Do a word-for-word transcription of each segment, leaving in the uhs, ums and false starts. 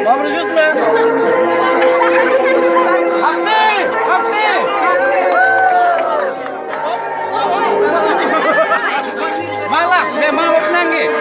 Bam reduce me. Hapte, hapte. Malah, dia mau nangis.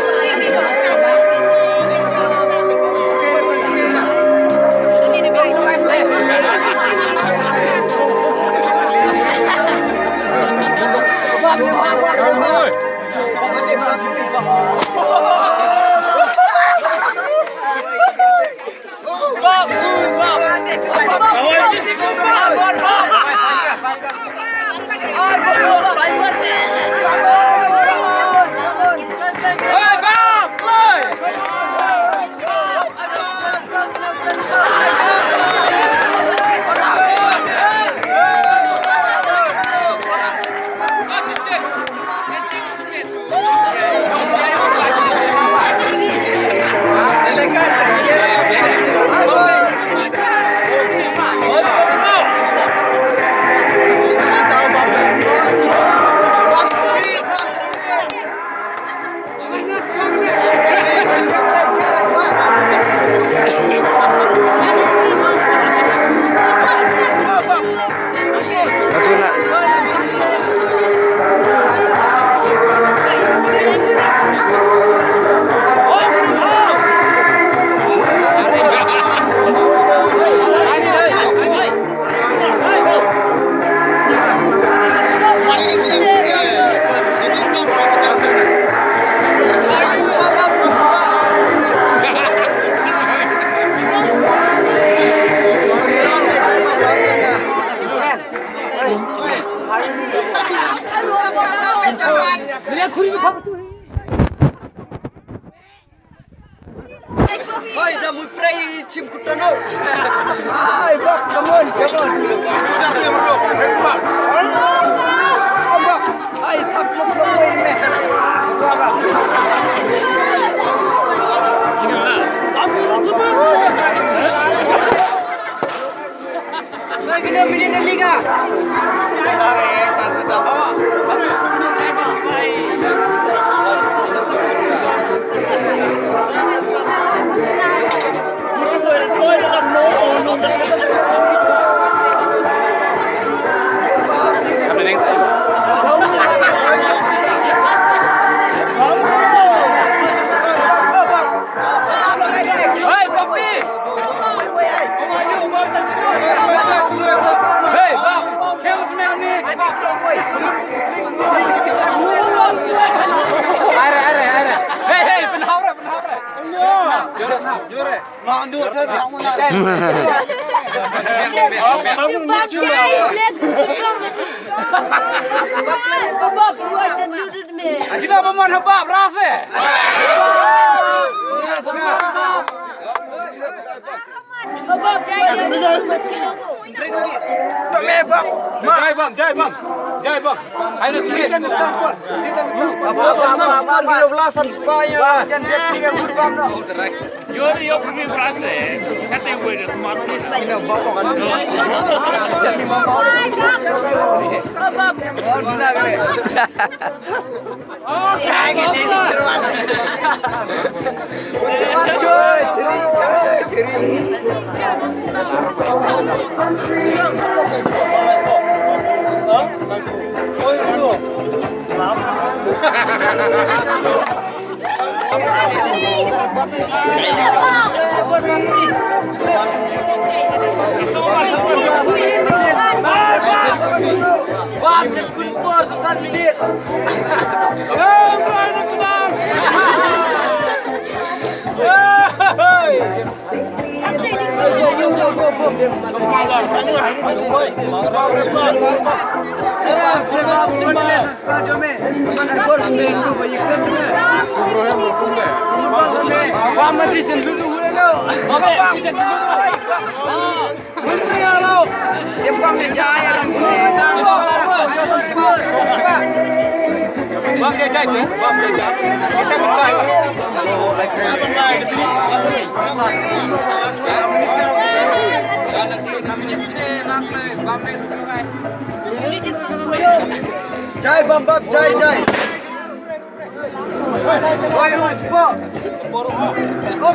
Hai, da mut prei chim kutano. Ai, bak, come on, come on. Bak, ai, tap lok lok wei me. Sebaga. Hey, Papi! Hey, Bab! Hey, Usman, ni! Are, are, are! Hey, hey, pynhau re, pynhau re! Jure, jure! Kita ba mon ha Bab Ras eh. Jai Bam, jai Bam, jai Bam. Ai no sini kan. Apa kan sama skor kilo belasan Spanya. Jan dia punya good Bam no. Yo, yo, kami berasa. Kata gue dah semua ni. Ini bapak kan. Jadi mama orang. Oh, benar kan? Oh, kayak gitu. Coy, ceri, coy, ceri. Jai Bam Bam, jai, jai. Oi, oi, oi.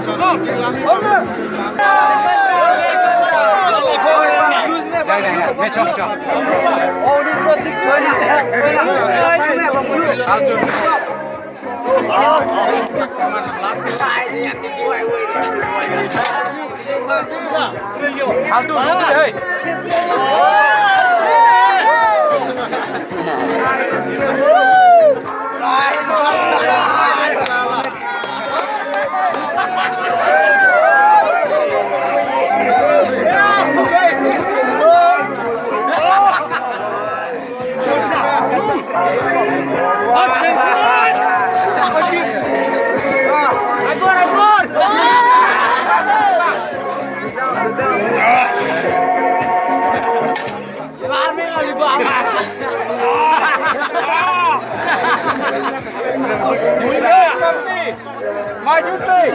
Maju, cuy.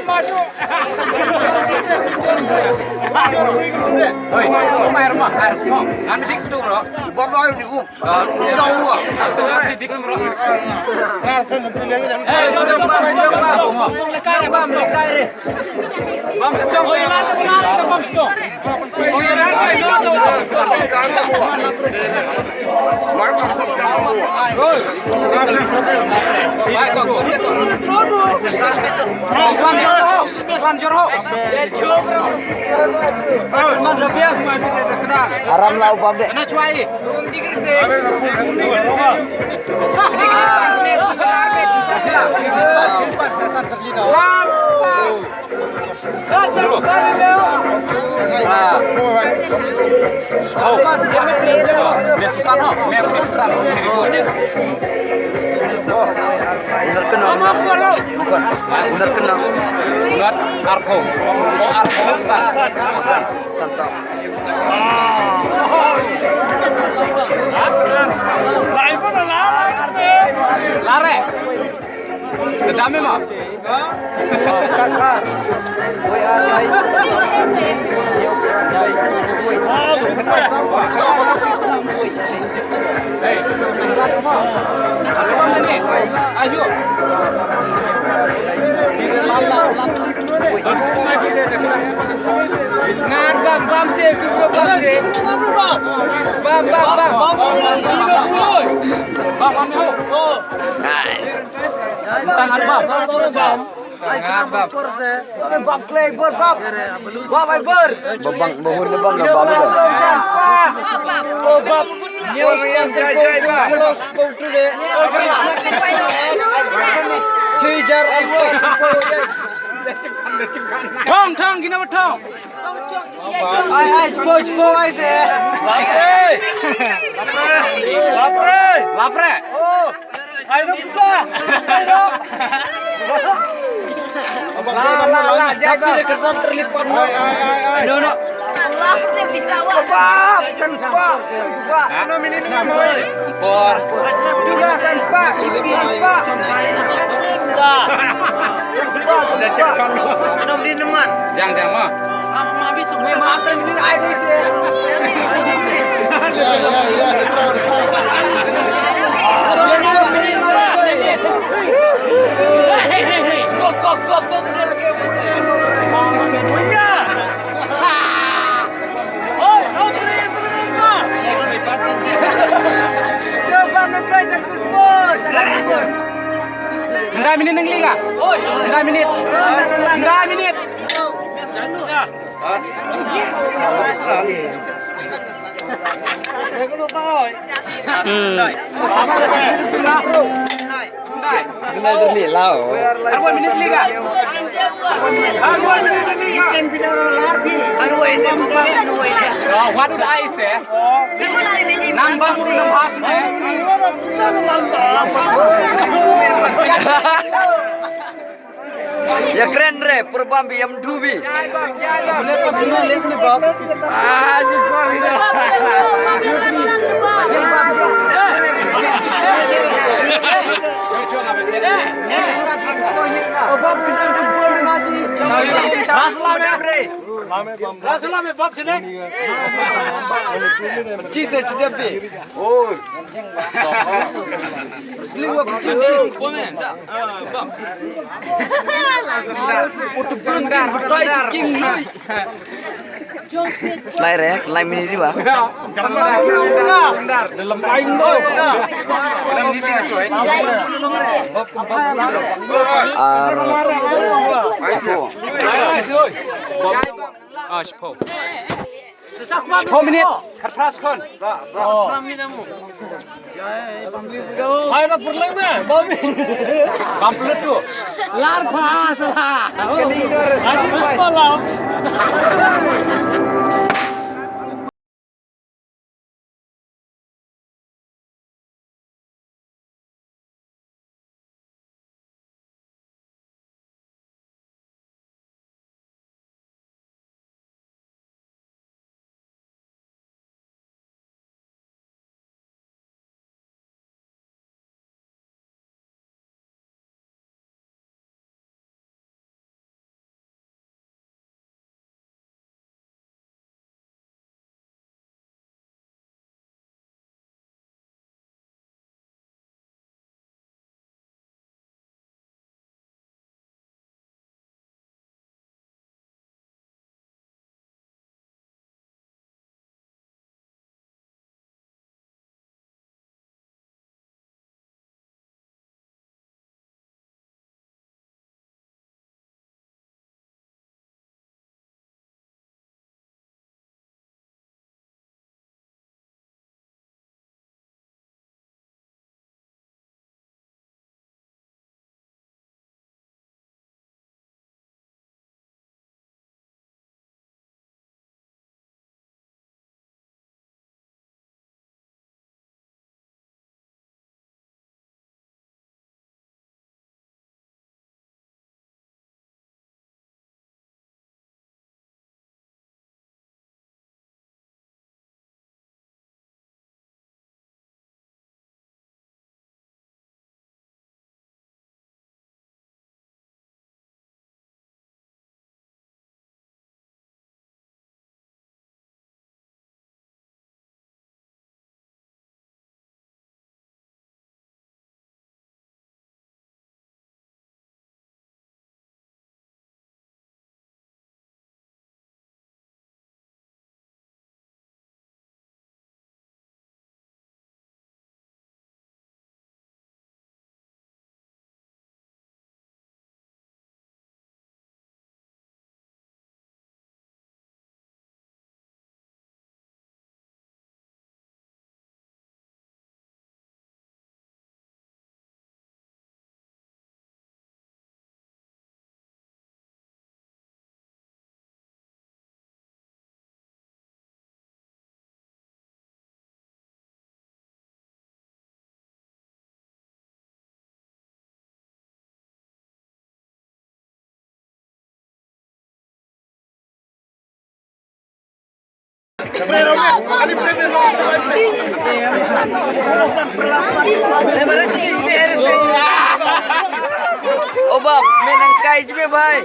Maju. Hoi, mai rumah, mai rumah. Ngan dik situ, bro. Baba ni, um. Jauh lah. Dik, bro. Eh, jauh, jauh, jauh, jauh, jauh. Bam, bam, bam. Bam, bam, bam. Aram lau bab de. Lare. Kedam ma. Ayo. Ngar bam bam se tu bro bam se. Bam bam bam. Bam bam bam. Tangan bam. Bam bam. Bab klei bor bab. Bab ai bor. Babang bahur ni bang bab. Oh bab. News pasal bau tu, close bau tu deh. Oh, kena. Tijar aspas bau ya. Thong, thong, kina ba thong. Ai, ai, spo, spo, ai se. Lapre. Lapre. Lapre. Oh. Ai, rusa. La, la, la, jai ba. Tapi dia kesan terlipat, no. No, no. Allah, setiap di Sarawak. Sebab, sebab, sebab. Ano minit ni, boy? Por. Juga, sebab, ipi, sebab. Dah. Sebab, sebab. Ano minit ni, man? Jang, jang, ma. Hynrei minit nang liga. Hynrei minit. Hynrei minit. Arwei minit liga. Arwei minit liga. What did I say? Nang bang nang has me. Ya kren re, purbam bi, em du bi. Boleh pas na les ni, bab. Ah, juga ni. Oh, bab, kedang tu bol ni masih. Rasulullah me bab sini. Chi se chi dep di. Oi. Sling wa putih. Utu pun dar, dar. King nai. Slide re, slide mini di ba. Dalam aing tu. Ar. Ah, sepuluh. Sepuluh minit. Khat phra sekon. Hai na purleng me, bami. Bam pelut tu. Lar pha sala. Kali dah resmi. Malam. O bap, me nang kai jme bhai.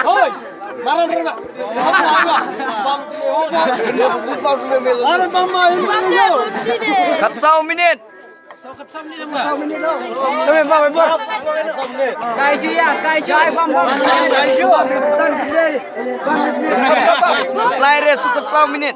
Hoi! Maran rena. Maran bam ma. Khat saw minit. Slide re, sukut saw minit.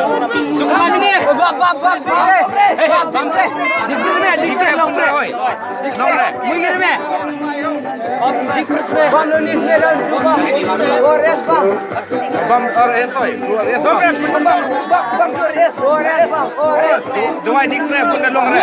Sukma mini. Bap, bap, bap, bap. Eh, bap, bap. Dikre, dikre, long pre. Long pre. Mui mini. Bap, dikre. Bap, long ni sini, long, bap. Or es, bap. Bam, or es, oi. Or es, bam. Bam, bam, bam, bam, or es. Or es, bam, or es. Duwai dik re, bun da long re.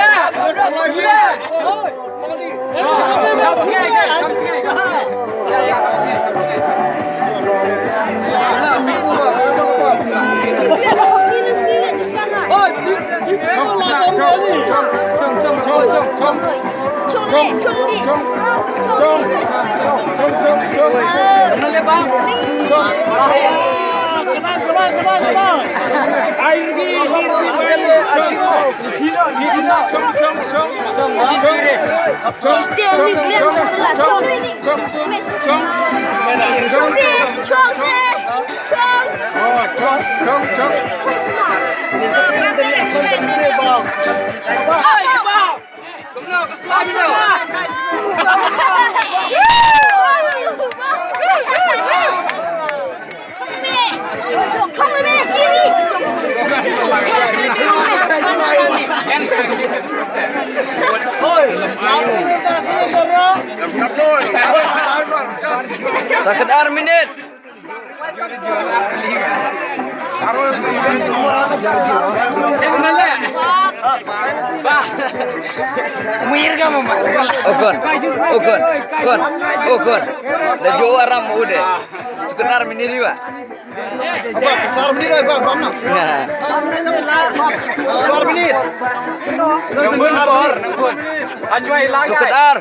Sa khatar minit. Okon, okon, okon, okon. La ju aram ude. Sa khatar minit ba. Sa khatar minit ba, bam na. Sa khatar minit. Sa khatar.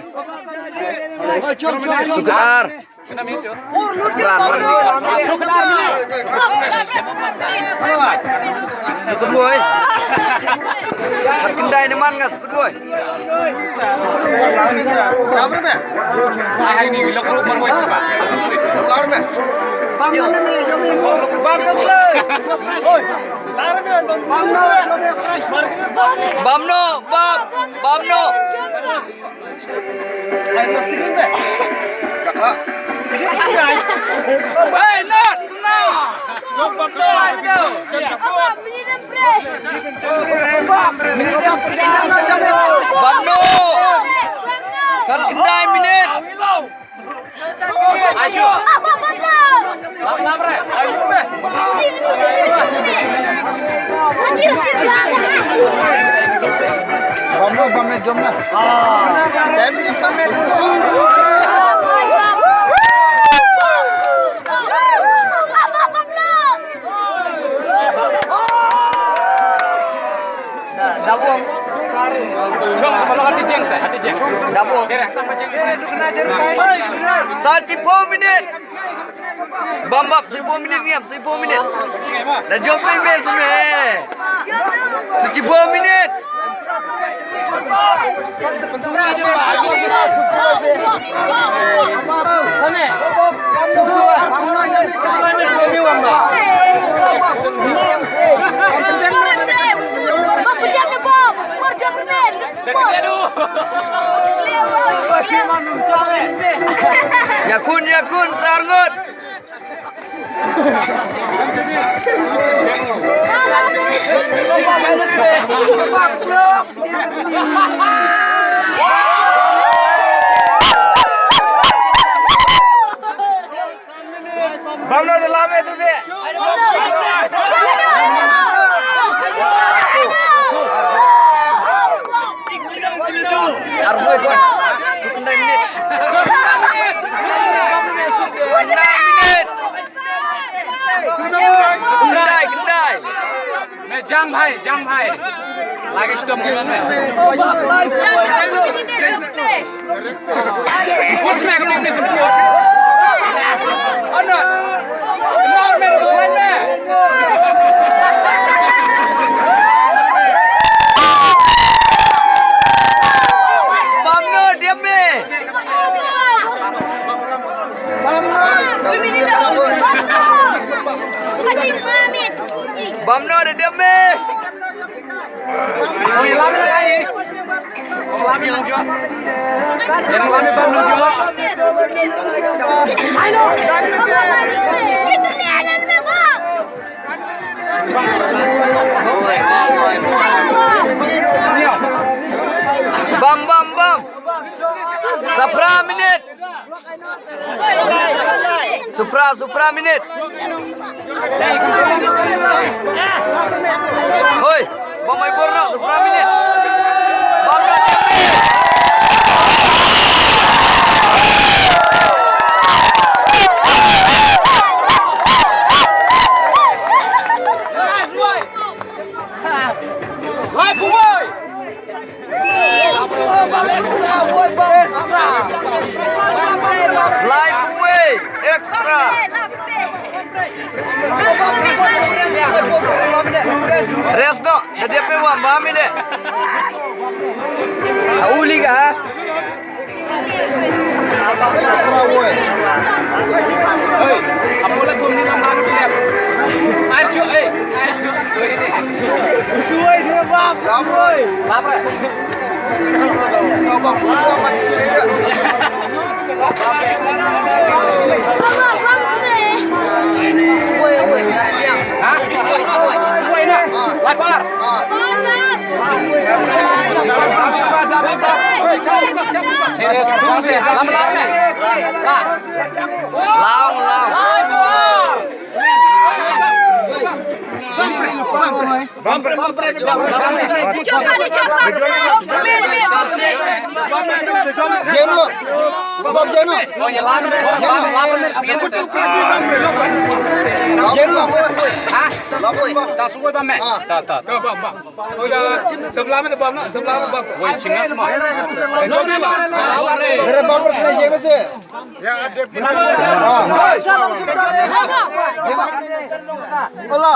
Sa khatar. Sukut woi. Khat khyndai ne man nga sukut woi. Bam no, bam, bam no, bam. Bam no, bam, bam no. Hey, Lord, no! Jom bam, jom bam. Bam, minit dah pre. Bam, minit dah pre. Bam, no! Kan khyndai minit. Ayo. Bam no, bam no, jom na. Da, da bom. Jom, kalau hati jeng saya, hati jeng. Double. Sa chipong minit. Bam bap, chipong minit ngiam, chipong minit. Da jump me me. Sa chipong minit. Yakun, yakun, sarngut. Bam no de lame tu de. Arbu ekor. Sukundai minit. Sukundai minit. Sukundai, kendai. Me jang bhai, jang bhai. Lagi stop dulu me. Push me, kena push me. Honor. Honor me, honor me. Bam no, diam me. Bam no, diam me. Bam, bam, bam. Sa phra minit. Sa phra, sa phra minit. Hoi, bam mai bor noh, sa phra minit. Bam noh. Hai, Bungoi! Live way extra. Rest noh, da dep pe wa ma mi de. Uli ka. Hey, apo la kum ni la mar chilep. Acho, eh, acho. Tuai sini bab, bab, oi. Bab, eh. Baba, bang sini. Oi, oi, dari dia. Ha? Oi, oi. Oi, na. Lapar. Baba. Laung, laung. Jeno. Baba, jeno. Jeno. Jeno. Ta, ta, ta. Samla me bam na, samla me bam. Woi, chingas ma. No, no, no. Mere bam pers me jeng se. Hello. Hello.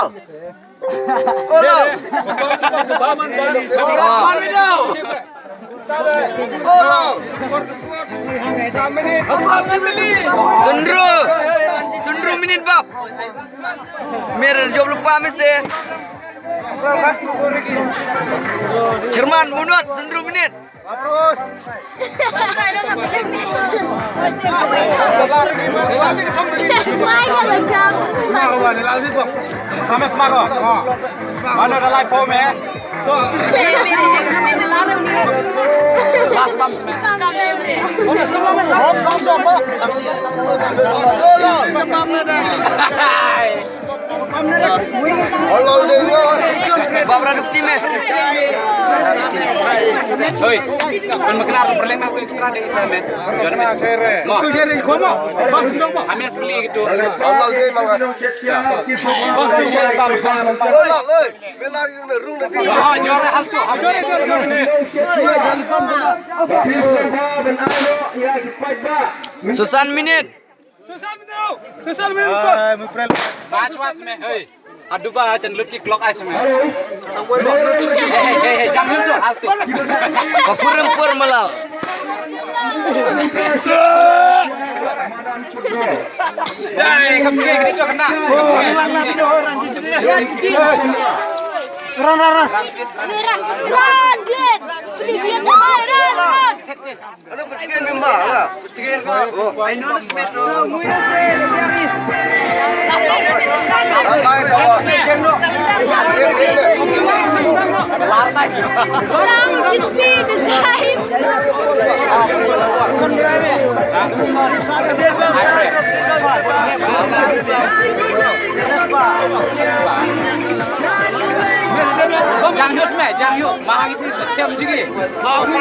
Hello. Sundru. Sundru minit bap. Mere job lupa me se. Chairman, munot, sundru minit. Sama, sama ko. Mana dah live pom, eh? Last bump, man. Babra dukti me. Oi, pun makna tu perleng aku extra de isa me. Mo. Tu jadi komo. Pas dong mo. Ames beli gitu. Allah de manga. Pas dong mo. Allah, oi. Bela rung na ti. Ah, jor hal tu. Jor, jor, jor. Susan minit. Susan minit. Susan minit. Match was me. Hey. Adu ba chan lut ki clock ice me. Hey, hey, hey, jam tu hal tu. Pakurum pur malal. Dai, kam ke kena kena. Run, run, run. Run, Glenn. Pergi, Glenn. Run, run. Jang yu me, jang yu. Mahang itu setiap jigi.